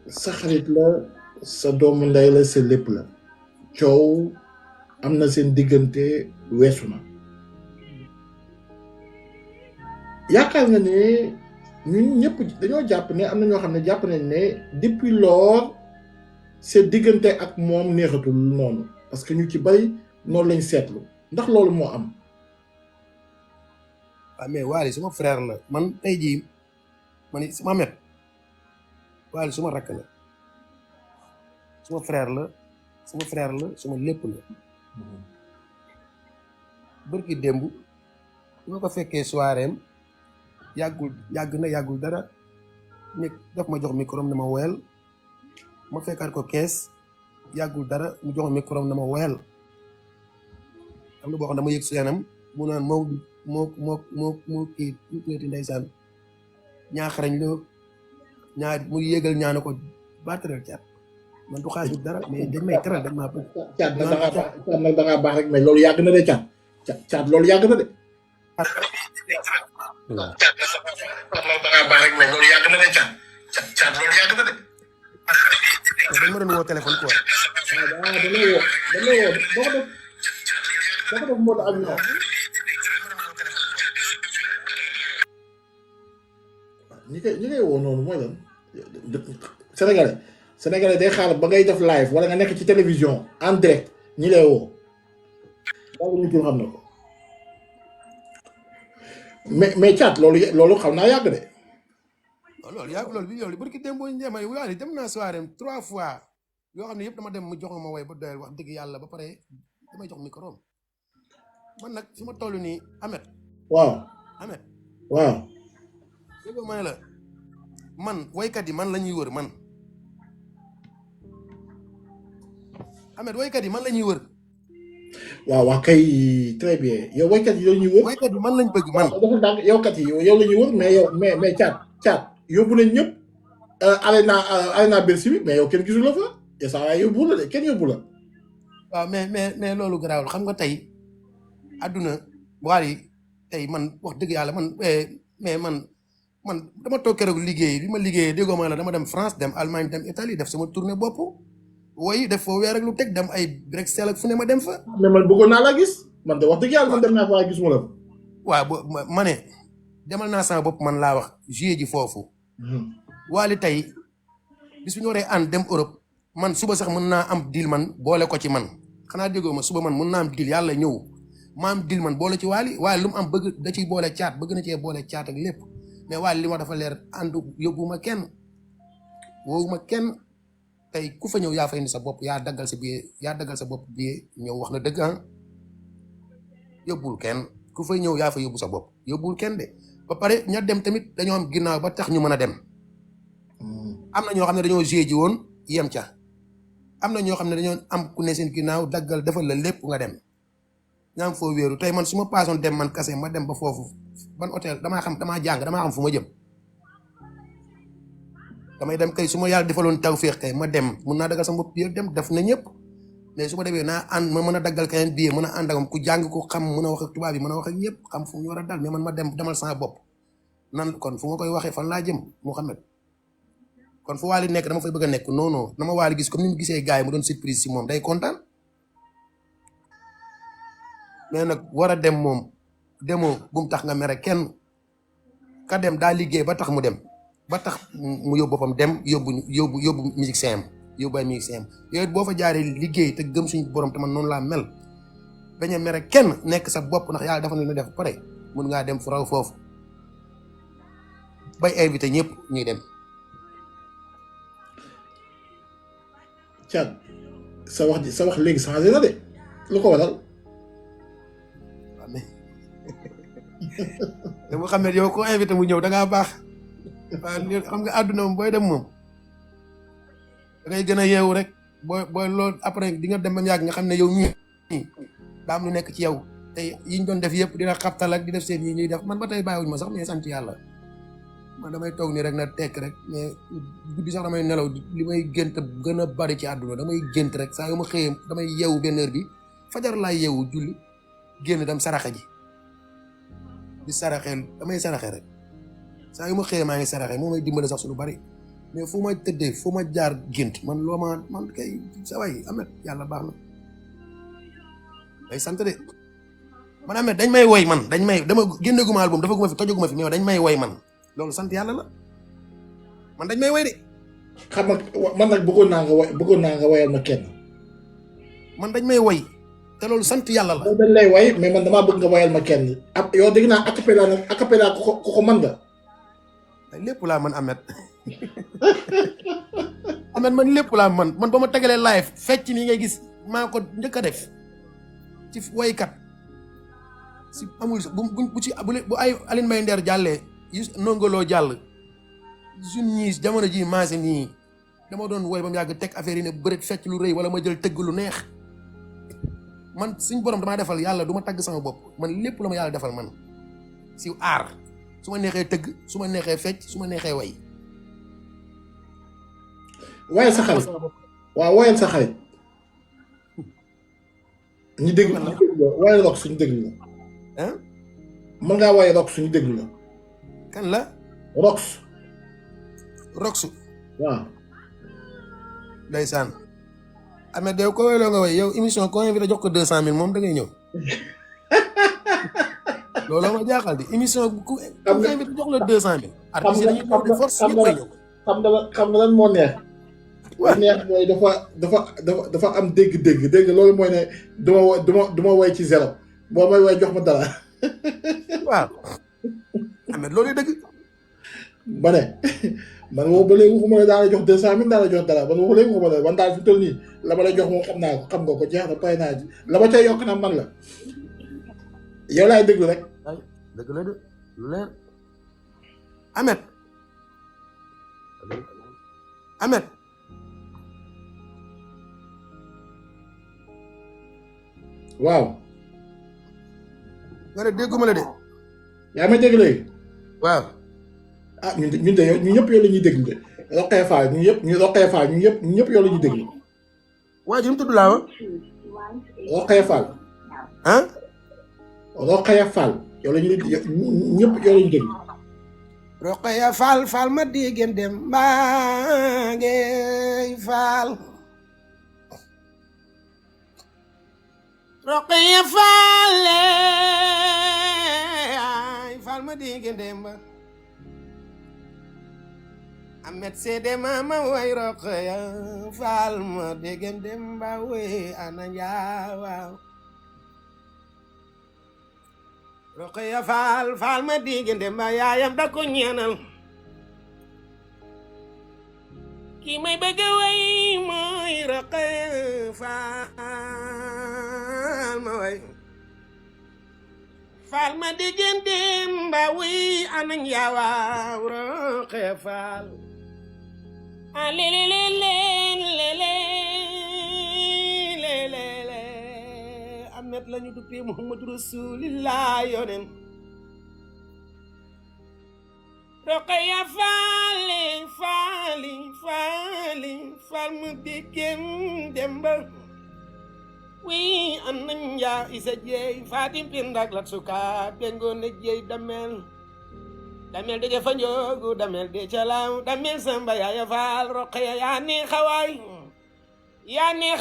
sa xarit la sa doomu ndey la sa lépp la coow am na seen diggante weesu na yaakaar nga ne ñun ñëpp dañoo jàpp ne am na ñoo xam ne jàpp nañ ne depuis lors seen diggante ak moom neexatul noonu parce que ñu ci bari noonu lañ seetlu ndax loolu moo am. waaw mais Waly suma frère la man tey jii man sama met Waly suma rakk la suma frère la suma lépp la bërki démb bi ma ko fekkee soirée am yàggul dara nekk daf ma jox micro ne ma woyal ma fekkaat ko kees yàggul dara mu jox micro ne ma woyal am na boo xam dama yëg seenam mu naan moo kii tuuti ndeysaan ñaaxarañ la mu yéegal ñaane ko batteral caat man du xaas dara mais dañ may teral dañ maa bëgg. caat nag da ngaa baax rek mais loolu yàgg na de caat loolu yàgg na de. caat nag da ngaa baax rek mais loolu yàgg na de caat loolu yàgg na de. dañ ma doon woo téléphone quoi. dañ lay woo boo ko def moo tax ak ñoom. ñi ngay woo noonu mooy lan sénégalais day xaar ba ngay def live wala nga nekk ci télévision en direct ñi lay woo loolu nit xam na ko mais caat loolu xam naa yàgg de. loolu barki démb boo ñu Waly dem naa soirée 3 fois yoo xam ne yëpp dama dem mu jox ma way ba doyal wax dëgg yàlla ba pare damay jox micro man nag fi ma toll nii Ameth. waaw. dégg nga ma ne la man waykat yi man la ñuy wër man Ameth waykat yi man la ñuy wër. waaw kay très bien yow waykat yi yow ñuy wër. waykat yi man lañ bëgg man. dafa dànk yow kat yi yow la ñuy wër mais caat yóbbu nañ ñëpp Arena Bercy bi mais yow kenn gisul la fa te saa waay yóbbu la de kenn yóbbu la. waaw mais loolu garaawul xam nga tey àdduna Waly tey man wax dëgg yàlla mais man dama toog keroog liggéey bi ma liggéeyee déggoo ma la dama dem France dem Allemagne dem Italie def sama tournée bopp woy def foo weer ak lu teg dem ay Bruxelles ak fu ne ma dem fa. mais man bëggoon naa laa gis man de wax dëgg yàlla man dem naa fa waaye gisuma la. waaw ma ne demal naa sama bopp man laa wax juillet ji foofu. Waly tey bis bu ñu waree ànd dem Europe man suba sax mën naa am deal man boole ko ci man xanaa déggoo ma suba man mën naa am deal yàlla ñëw ma am deal man boole ci Waly lu mu am bëgg da ciy boole caat bëgg na cee boole caat ak lépp. mais Waly li ma dafa leer ànd yóbbuma kenn woowuma kenn tey ku fa ñëw yaa fay indi sa bopp yaa daggal sa bopp bi ñëw wax na dëgg yóbbul kenn ku fay ñëw yaa fa yóbbu sa bopp yóbbul kenn de ba pare ña dem tamit dañoo am ginnaaw ba tax ñu mën a dem am na ñoo xam ne dañoo joué ji woon yem ca am na ñoo xam ne dañoo am ku ne seen ginnaaw daggal defal la lépp nga dem nga am foo wéeru tey man su ma paasoon dem man kase ma dem ba foofu ban hôtel damaa xam fu ma jëm damay dem kay su ma yàlla defaloon tawféex kay ma dem mun naa daggal sama bopp biir dem def na ñëpp mais su ma demee naa ànd ma mën a daggal keneen biir mën a ànd ak ku jàng ko xam mën a wax ak tubaab yi mën a wax ak ñëpp xam fu ñu war a dal mais man ma demal sama bopp nan kon fu ma koy waxee fan laa jëm Mouhamed kon fu Waly nekk dama fay bëgg a nekk non non dama Waly gis comme ni mu gisee gars yi mu doon surprise si moom day kontaan mais nag war a dem moom demoo bu mu tax nga mere kenn ka dem daa liggéey ba tax mu dem ba tax mu yóbbu boppam dem yóbbu musicien am yóbbu ay musicien am yooyu boo fa jaaree liggéey te gëm suñu borom te man noonu laa mel bañ a mere kenn nekk sa bopp ndax yàlla dafa ne def pare mun ngaa dem fu raw foofu bay invité ñëpp ñuy dem. Thiat sa wax léegi changé na de lu ko waral. dama xam ne yow ko invité mu ñëw da ngaa baax waaw xam nga àdduna moom booy dem moom da ngay gën a yeewu rek booy loolu après di nga dem ba mu yàgg nga xam ne yow mii daa am lu nekk ci yow te yi ñu doon def yëpp dina xabtal ak di def seen yi ñuy def man ba tey bàyyiwuñ ma sax mais sant yàlla man damay toog nii rek na tekk rek mais guddi sax damay nelaw li may gént gën a bari ci àdduna damay gént rek saa yu ma xëyee damay yeewu benn heure bi fajar laay yeewu julli génn dem saraxe ji di saraxeel damay saraxe rek saa yu ma xëyee maa ngi saraxe moo may dimbale sax su lu bari mais fu ma tëddee fu ma jaar gént man loo ma man kay sa way Ahmed yàlla baax na day sant de man Ahmed dañ may woy man dañ may dama génneguma album dafa guma fi tojaguma fi mais dañ may woy man loolu sant yàlla la man dañ may woy de xam nga man nag bëggoon naa nga woyal ma kenn. man dañ may woy te loolu sant yàlla la. dañ lay woy mais man damaa bëgg nga woyal ma kenn ab yow dégg naa acapella ku ko mën nga. lépp laa man Ahmed Ahmed man lépp laa man ba ma tegalee live fecc nii ngay gis maa ko njëkk a def ci woykat si amul bu ci bu ay Aline Mbaye Nder jàllee yu nongoloo jàll suñ ñii jamono ji maase nii dama doon woy ba mu yàgg teg affaire yi ne bëreet fecc lu rëy wala ma jël tëgg lu neex man suñ borom damaa defal yàlla du ma tagg sama bopp man lépp la ma yàlla defal man si aar su ma neexee tëgg su ma neexee fecc su ma neexee way woyal sa xarit waaw woyal sa xarit ñu déglu woyal rock suñu déglu la ah mën ngaa woyal rock suñu déglu la kan la rox roxu waaw ndeysaan Ahmed yow ko woyloo nga way yow émission ko invité jox ko 200 000 moom da ngay ñëw loolu ma jaaxal di émission ku invité jox la 200 000 artiste dañuy ñëw de force ñëpp ay ñëw xam nga lan moo neex waaw neex mooy dafa am dégg loolu mooy ne duma woy ci zéro boo may woy jox ma dara waaw Ahmed loolu dëgg ba ne man woo ba léegi waxuma ne daa la jox 200 000 daa la jox dara man waxu léegi waxuma ne man daal fi toll nii la ma lay jox moom xam naa ko xam nga ko jeex na pare naa ji la ma cay yokk na man la yow laay déglu rek dëgg la de lu leer Ahmed waaw nga ne dégguma la de yaa may dégg léegi waaw ah ñun ñëpp yow la ñuy déglu de Rokhaya Fall ñun ñëpp yow la ñuy déglu waa ji mu tudd laa wa Rokhaya Fall ah Rokhaya Fall yow la ñuy ñëpp yow la ñuy déglu Rokhaya Fall ma déggeen dem mbaa ngay Fall Rokhaya Fall ay Fall ma déggeen dem ba Ahmed Sede mama way Rokhaya Fall ma déggeen dem ba way ana njaawa Rokhaya Fall ma déggeen dem ba yaayam da ko ñaanal ki may bëgg way mooy Rokhaya Fall ma way Fall ma déggeen dem ba way ana njaawa Rokhaya Fall Ahmed lañu duppee Muhammadu Rasulillah yonen Rokhaya Fall ma déggeen demba wi an nañ ja isa jeey Fatim Pindak Lat Suka bengoon na jeey damel de fa njoogu damel de calaw damel samba yaaya Fall Rokhaya yaa ni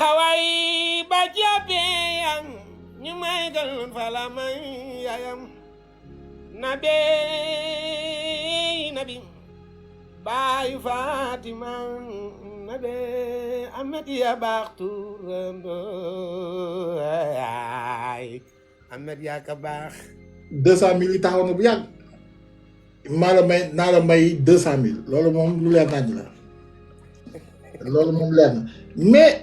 xawaay ba jàppee yang ñu may gal fala may yaayam nabi baayu Fatima nabi Ahmed ya baax turando ay Ahmed yaa ka baax 200 000 yi taxaw na bu yàgg naa la may 200 000 loolu moom lu leer nañ la loolu moom leer na mais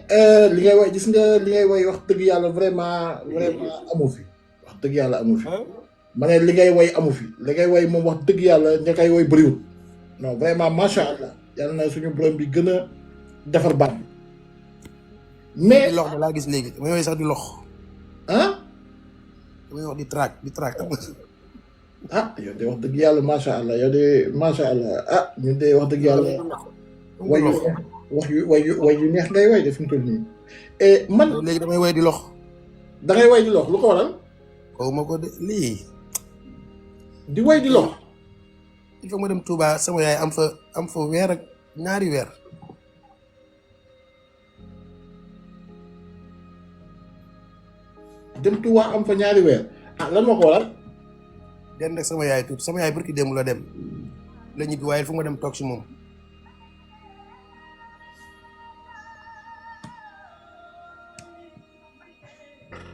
li ngay woy gis nga li ngay woy wax dëgg yàlla vraiment amu fi wax dëgg yàlla amu fi ma ne li ngay woy amu fi li ngay woy moom wax dëgg yàlla ña koy woy bëriwul non vraiment macha allah yàlla na suñu borom bi gën a defar baat bi mais di lox da laa gis léegi damay woy sax di lox ah damay wax di track ah yow de wax dëgg yàlla macha allah yow de macha allah ah ñun de wax dëgg yàlla way yu neex ngay way de fi mu toll nii et man léegi damay way di lox da ngay way di lox lu ko waral xaw ma ko de lii di way di lox il faut ma dem Touba sama yaay am fa weer ak ñaari weer dem Touba am fa ñaari weer ah lan moo ko waral dem rek sama yaay tuuti sama yaay barki démb la dem la ñibbi waaye fu ma dem toog si moom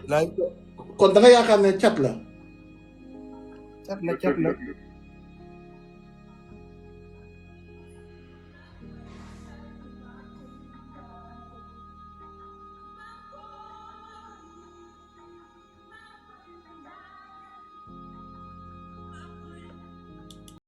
laay kon da nga yaakaar ne cat la cat la